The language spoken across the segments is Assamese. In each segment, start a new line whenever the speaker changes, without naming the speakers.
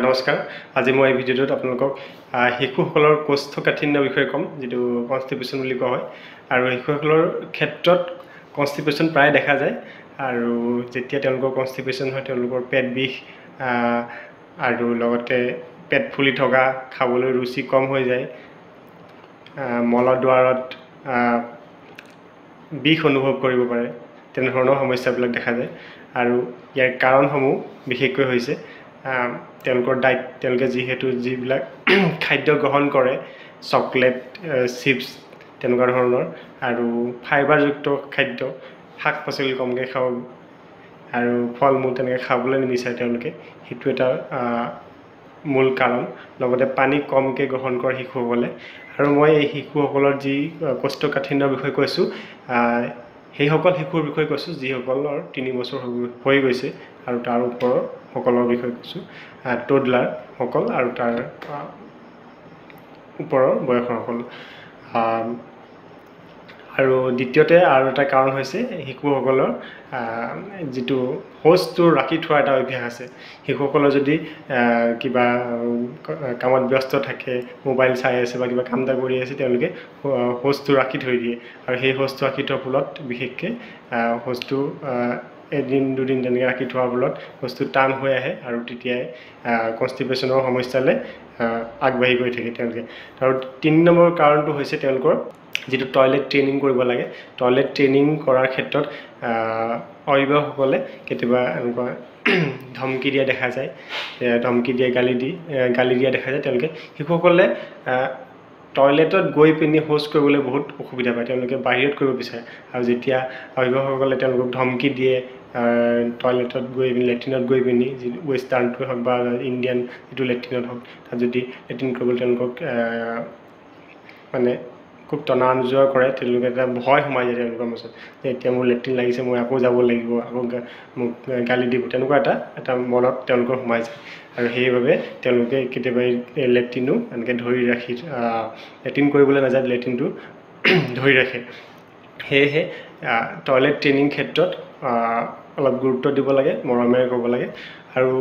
নমস্কাৰ। আজি মই এই ভিডিঅ'টোত আপোনালোকক শিশুসকলৰ কোষ্ঠকাঠিন্যৰ বিষয়ে ক'ম, যিটো কনষ্টিপেশ্যন বুলি কোৱা হয়। আৰু শিশুসকলৰ ক্ষেত্ৰত কনষ্টিপেশ্যন প্ৰায় দেখা যায়, আৰু যেতিয়া তেওঁলোকৰ কনষ্টিপেশ্যন হয় তেওঁলোকৰ পেট বিষ আৰু লগতে পেট ফুলি থকা, খাবলৈ ৰুচি কম হৈ যায়, মলদ্বাৰত বিষ অনুভৱ কৰিব পাৰে, তেনেধৰণৰ সমস্যাবিলাক দেখা যায়। আৰু ইয়াৰ কাৰণসমূহ বিশেষকৈ হৈছে তেওঁলোকৰ ডাইট, তেওঁলোকে যিহেতু যিবিলাক খাদ্য গ্ৰহণ কৰে, চকলেট, চিপছ তেনেকুৱা ধৰণৰ আৰু ফাইবাৰযুক্ত খাদ্য, শাক পাচলি কমকৈ খাব আৰু ফল মূল তেনেকৈ খাবলৈ নিবিচাৰে তেওঁলোকে, সেইটো এটা মূল কাৰণ। লগতে পানী কমকৈ গ্ৰহণ কৰে শিশুসকলে। আৰু মই এই শিশুসকলৰ যি কোষ্ঠকাঠিন্যৰ বিষয়ে কৈছোঁ, সেইসকল শিশুৰ বিষয়ে কৈছোঁ যিসকলৰ 3 বছৰ হৈ গৈছে আৰু তাৰ ওপৰৰ সকলৰ বিষয়ে কৈছোঁ, টডলাৰসকল আৰু তাৰ ওপৰৰ বয়সৰসকল। আৰু দ্বিতীয়তে আৰু এটা কাৰণ হৈছে শিশুসকলৰ যিটো শৌচটো ৰাখি থোৱা এটা অভ্যাস আছে। শিশুসকলৰ যদি কিবা কামত ব্যস্ত থাকে, মোবাইল চাই আছে বা কিবা কাম এটা কৰি আছে, তেওঁলোকে শৌচটো ৰাখি থৈ দিয়ে। আৰু সেই শৌচটো ৰাখি থোৱাৰ ফলত বিশেষকৈ শৌচটো এদিন দুদিন তেনেকৈ ৰাখি থোৱাৰ ফলত শৌচটো টান হৈ আহে আৰু তেতিয়াই কনষ্টিপেশ্যনৰ সমস্যালৈ আগবাঢ়ি গৈ থাকে তেওঁলোকে। আৰু 3 নম্বৰ কাৰণটো হৈছে তেওঁলোকৰ যিটো টয়লেট ট্ৰেইনিং কৰিব লাগে। টয়লেট ট্ৰেইনিং কৰাৰ ক্ষেত্ৰত অভিভাৱকসকলে কেতিয়াবা এনেকুৱা ধমকি দিয়া দেখা যায়, ধমকি দিয়ে, গালি দিয়া দেখা যায়। তেওঁলোকে শিশুসকলে টয়লেটত গৈ পিনি শৌচ কৰিবলৈ বহুত অসুবিধা পায়, তেওঁলোকে বাহিৰত কৰিব বিচাৰে। আৰু যেতিয়া অভিভাৱকসকলে তেওঁলোকক ধমকি দিয়ে, টয়লেটত গৈ পিনি, লেট্ৰিনত গৈ পিনি, যি ৱেষ্টাৰ্ণটোৱে হওক বা ইণ্ডিয়ান যিটো লেট্ৰিনত হওক, তাত যদি লেট্ৰিন কৰিবলৈ তেওঁলোকক মানে খুব টনা আজোৰা কৰে, তেওঁলোকে এটা ভয় সোমাই যায় তেওঁলোকৰ মাজত যে এতিয়া মোৰ লেট্ৰিন লাগিছে, মই আকৌ যাব লাগিব, আকৌ মোক গালি দিব, তেনেকুৱা এটা মনত তেওঁলোকৰ সোমাই যায়। আৰু সেইবাবে তেওঁলোকে কেতিয়াবা এই লেট্ৰিনো এনেকৈ ধৰি ৰাখি, লেট্ৰিন কৰিবলৈ নাযায়, লেট্ৰিনটো ধৰি ৰাখে। সেয়েহে টয়লেট ট্ৰেইনিং ক্ষেত্ৰত অলপ গুৰুত্ব দিব লাগে, মৰমেৰে ক'ব লাগে। আৰু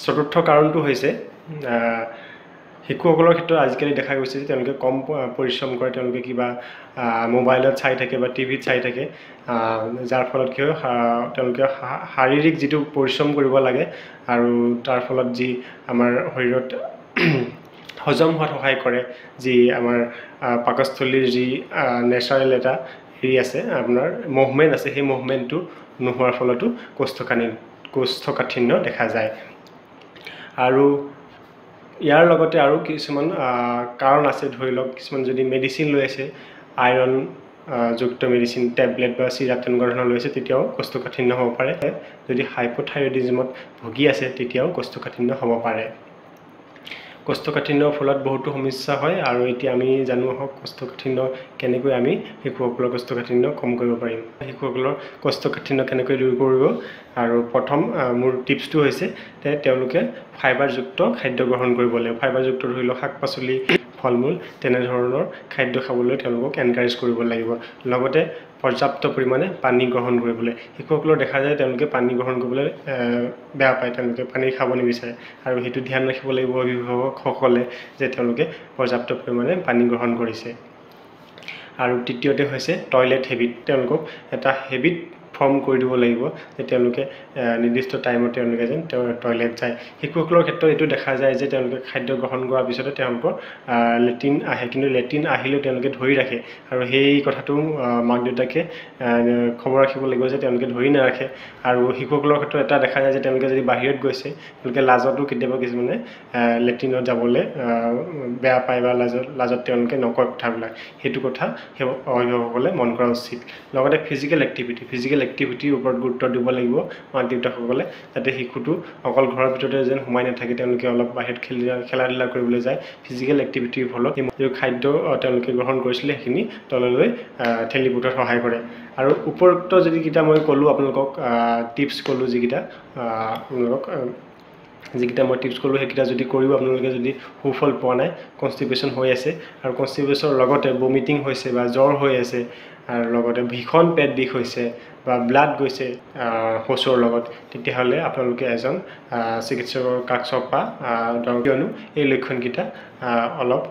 চতুৰ্থ কাৰণটো হৈছে শিশুসকলৰ ক্ষেত্ৰত আজিকালি দেখা গৈছে যে তেওঁলোকে কম পৰিশ্ৰম কৰে, তেওঁলোকে কিবা মোবাইলত চাই থাকে বা টিভিত চাই থাকে, যাৰ ফলত কি হয় তেওঁলোকে শাৰীৰিক যিটো পৰিশ্ৰম কৰিব লাগে আৰু তাৰ ফলত যি আমাৰ শৰীৰত হজম হোৱাত সহায় কৰে, যি আমাৰ পাকস্থলীৰ যি নেচাৰেল এটা হেৰি আছে, আপোনাৰ মুভমেণ্ট আছে, সেই মুভমেণ্টটো নোহোৱাৰ ফলতো কোষ্ঠকাঠিন্য দেখা যায়। আৰু ইয়াৰ লগতে আৰু কিছুমান কাৰণ আছে। ধৰি লওক কিছুমান যদি মেডিচিন লৈ আছে, আইৰণ যুক্ত মেডিচিন, টেবলেট বা চিৰাপ তেনেকুৱা ধৰণৰ লৈ আছে, তেতিয়াও কোষ্ঠকাঠিন্য হ'ব পাৰে। যদি হাইপ'থাইৰয়ডিজমত ভুগি আছে তেতিয়াও কোষ্ঠকাঠিন্য হ'ব পাৰে। কোষ্ঠকাঠিন্যৰ ফলত বহুতো সমস্যা হয়। আৰু এতিয়া আমি জানো আহক কোষ্ঠকাঠিন্য কেনেকৈ আমি শিশুসকলৰ কোষ্ঠকাঠিন্য কম কৰিব পাৰিম, শিশুসকলৰ কোষ্ঠকাঠিন্য কেনেকৈ দূৰ কৰিব। আৰু প্ৰথম মোৰ টিপছটো হৈছে যে তেওঁলোকে ফাইবাৰযুক্ত খাদ্য গ্ৰহণ কৰিব লাগিব। ফাইবাৰযুক্ত ধৰি লওক শাক পাচলি, ফল মূল তেনেধৰণৰ খাদ্য খাবলৈ তেওঁলোকক এনকাৰেজ কৰিব লাগিব। লগতে পৰ্যাপ্ত পৰিমাণে পানী গ্ৰহণ কৰিবলৈ। শিশুসকলৰ দেখা যায় তেওঁলোকে পানী গ্ৰহণ কৰিবলৈ বেয়া পায়, তেওঁলোকে পানী খাব নিবিচাৰে। আৰু সেইটো ধ্যান ৰাখিব লাগিব অভিভাৱকসকলে যে তেওঁলোকে পৰ্যাপ্ত পৰিমাণে পানী গ্ৰহণ কৰিছে। আৰু তৃতীয়তে হৈছে টয়লেট হেবিট। তেওঁলোকক এটা হেবিট ফৰ্ম কৰি দিব লাগিব যে তেওঁলোকে নিৰ্দিষ্ট টাইমত তেওঁলোকে যেন টয়লেট যায়। শিশুসকলৰ ক্ষেত্ৰত এইটো দেখা যায় যে তেওঁলোকে খাদ্য গ্ৰহণ কৰাৰ পিছতে তেওঁলোকৰ লেট্ৰিন আহে, কিন্তু লেট্ৰিন আহিলেও তেওঁলোকে ধৰি ৰাখে। আৰু সেই কথাটো মাক দেউতাকে খবৰ ৰাখিব লাগিব যে তেওঁলোকে ধৰি নাৰাখে। আৰু শিশুসকলৰ ক্ষেত্ৰত এটা দেখা যায় যে তেওঁলোকে যদি বাহিৰত গৈছে, তেওঁলোকে লাজতো কেতিয়াবা কিছুমানে লেট্ৰিনত যাবলৈ বেয়া পায় বা লাজত তেওঁলোকে নকয় কথাবিলাক। সেইটো কথা সেই অভিভাৱকসকলে মন কৰা উচিত। লগতে ফিজিকেল এক্টিভিটিৰ ওপৰত গুৰুত্ব দিব লাগিব মাক দেউতাকসকলে, যাতে শিশুটো অকল ঘৰৰ ভিতৰতে যেন সোমাই নাথাকে, তেওঁলোকে অলপ বাহিৰত খেলা ধূলা কৰিবলৈ যায়। ফিজিকেল এক্টিভিটিৰ ফলত যিটো খাদ্য তেওঁলোকে গ্ৰহণ কৰিছিলে সেইখিনি তললৈ ঠেলি পঠোৱাত সহায় কৰে। আৰু উপৰোক্ত যিকেইটা মই ক'লোঁ আপোনালোকক টিপছ ক'লোঁ, যিকেইটা আপোনালোকক যিকেইটা মই টিপছ ক'লোঁ সেইকেইটা যদি কৰিও আপোনালোকে যদি সুফল পোৱা নাই, কনষ্টিপেশ্যন হৈ আছে আৰু কনষ্টিপেশ্যনৰ লগতে বমিটিং হৈছে বা জ্বৰ হৈ আছে আৰু লগতে ভীষণ পেট বিষ হৈছে বা ব্লাড গৈছে শৌচৰ লগত, তেতিয়াহ'লে আপোনালোকে এজন চিকিৎসকৰ কাষ চপা দৰকাৰ, কিয়নো এই লক্ষণকেইটা অলপ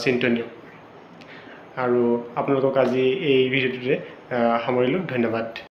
চিন্তনীয়। আৰু আপোনালোকক আজি এই ভিডিঅ'টোতে সামৰিলোঁ। ধন্যবাদ।